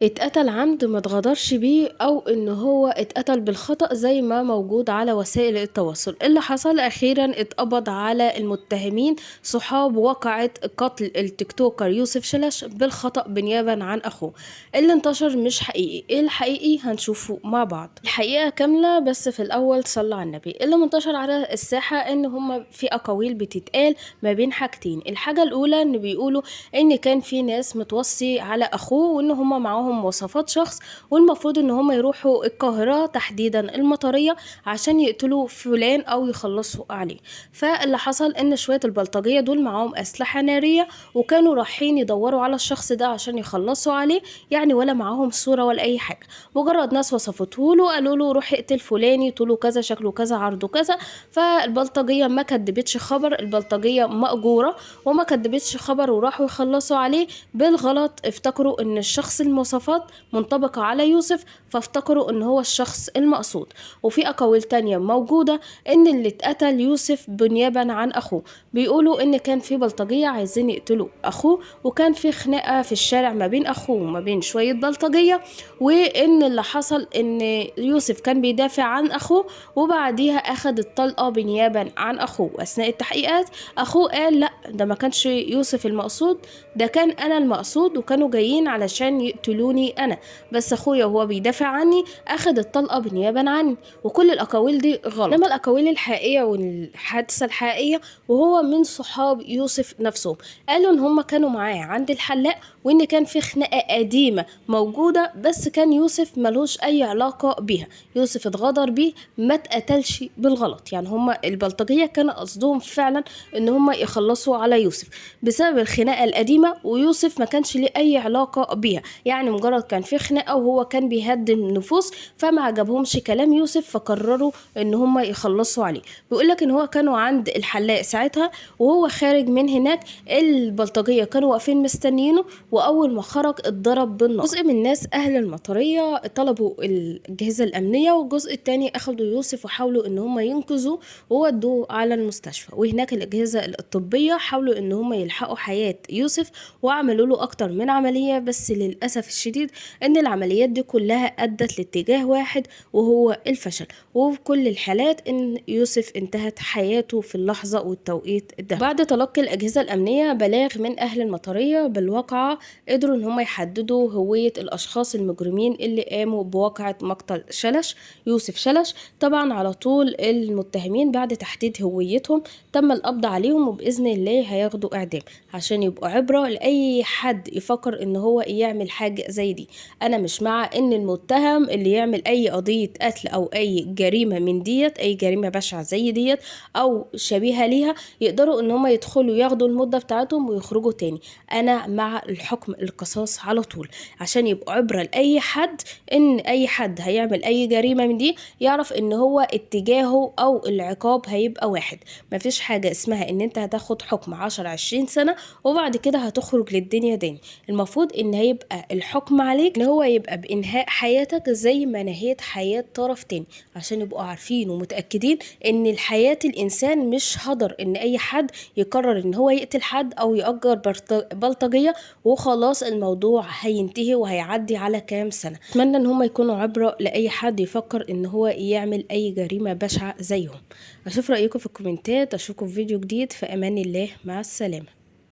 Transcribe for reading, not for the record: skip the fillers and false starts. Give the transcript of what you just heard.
اتقتل عمد ما اتغدرش بيه او ان هو اتقتل بالخطأ زي ما موجود على وسائل التواصل. اللي حصل اخيرا اتقبض على المتهمين صحاب وقعة قتل التيك توكر يوسف شلش بالخطأ بنيابة عن اخوه. اللي انتشر مش حقيقي، ايه الحقيقي هنشوفه مع بعض، الحقيقة كاملة. بس في الاول صلى على النبي. اللي منتشر على الساحة ان هما في اقاويل بتتقال ما بين حاجتين. الحاجة الاولى ان بيقولوا ان كان في ناس متوصي على اخوه وان هما معاهم مواصفات شخص، والمفروض ان هم يروحوا القاهرة تحديدا المطرية عشان يقتلوا فلان او يخلصوا عليه. فاللي حصل ان شوية البلطجية دول معاهم اسلحة نارية وكانوا رايحين يدوروا على الشخص ده عشان يخلصوا عليه، يعني ولا معاهم صورة ولا اي حاجة، مجرد ناس وصفته له قالوا له روح اقتل فلاني، طوله كذا، شكله كذا، عرضه كذا. فالبلطجية ما كدبتش خبر، البلطجية مأجورة وما كدبتش خبر وراحوا يخلصوا عليه بالغلط. افتكروا ان الشخص المواصفات منطبقة على يوسف فافتكروا ان هو الشخص المقصود. وفي اقاويل تانية موجودة ان اللي اتقتل يوسف بنيابة عن اخوه، بيقولوا ان كان في بلطجية عايزين يقتلوا اخوه وكان في خناقة في الشارع ما بين اخوه وما بين شوية بلطجية، وان اللي حصل ان يوسف كان بيدافع عن اخوه وبعديها اخد الطلقة بنيابة عن اخوه. اثناء التحقيقات اخوه قال لا، ده ما كانش يوسف المقصود، ده كان انا المقصود وكانوا جايين علشان يقتلوني انا، بس اخويا وهو بيدافع عني اخد الطلقه بنيابه عني. وكل الاقاويل دي غلط. انما الاقاويل الحقيقيه والحادثه الحقيقيه وهو من صحاب يوسف نفسهم، قالوا ان هم كانوا معاه عند الحلاق وان كان في خناقه قديمه موجوده، بس كان يوسف ملوش اي علاقه بيها، يوسف اتغدر بيه ما اتقتلش بالغلط. يعني هم البلطجيه كان قصدهم فعلا ان هم يخلصوا على يوسف بسبب الخناقه القديمه، ويوسف ما كانش ليه اي علاقه بيها، يعني مجرد كان في خناقه وهو كان بيهدم نفوس، فما عجبهمش كلام يوسف فقرروا ان هم يخلصوا عليه. بيقول لك ان هو كانوا عند الحلاق ساعتها وهو خارج من هناك البلطجيه كانوا واقفين مستنيينه، واول ما خرج اتضرب بالنار. جزء من الناس اهل المطريه طلبوا الاجهزه الامنيه، والجزء الثاني اخدوا يوسف وحاولوا ان هم ينقذوه وودوه على المستشفى، وهناك الاجهزه الطبيه حاولوا ان هم يلحقوا حياه يوسف وعملوا له اكتر من عمليه، بس للاسف الشديد ان العمليات دي كلها ادت لاتجاه واحد وهو الفشل. وفي كل الحالات ان يوسف انتهت حياته في اللحظه والتوقيت ده. بعد تلقي الاجهزه الامنيه بلاغ من اهل المطريه بالواقعه، قدروا ان هم يحددوا هويه الاشخاص المجرمين اللي قاموا بواقعه مقتل شلش يوسف شلش. طبعا على طول المتهمين بعد تحديد هويتهم تم القبض عليهم، وباذن الله هياخدوا اعدام عشان يبقوا عبره لاي حد يفكر ان هو يعمل حاجه زي دي. انا مش مع ان المتهم اللي يعمل اي قضيه قتل او اي جريمه من ديت، اي جريمه بشعه زي ديت او شبيهه ليها، يقدروا ان هم يدخلوا ياخدوا المده بتاعتهم ويخرجوا تاني. انا مع الحكم القصاص على طول عشان يبقوا عبره لاي حد، ان اي حد هيعمل اي جريمه من دي يعرف ان هو اتجاهه او العقاب هيبقى واحد. مفيش حاجه اسمها ان انت هتاخد حكم 10 20 سنه وبعد كده هتخرج للدنيا تاني. المفروض ان هيبقى الحكم عليك ان هو يبقى بانهاء حياتك زي ما نهيت حياه طرف تاني، عشان يبقوا عارفين ومتاكدين ان الحياه الانسان مش هدر، ان اي حد يقرر ان هو يقتل حد او يأجر بلطجيه وخلاص الموضوع هينتهي وهيعدي على كام سنه. اتمنى ان هم يكونوا عبره لاي حد يفكر ان هو يعمل اي جريمه بشعه زيهم. اشوف رايكم في الكومنتات، اشوفكم في فيديو جديد، في امان الله، مع السلامه.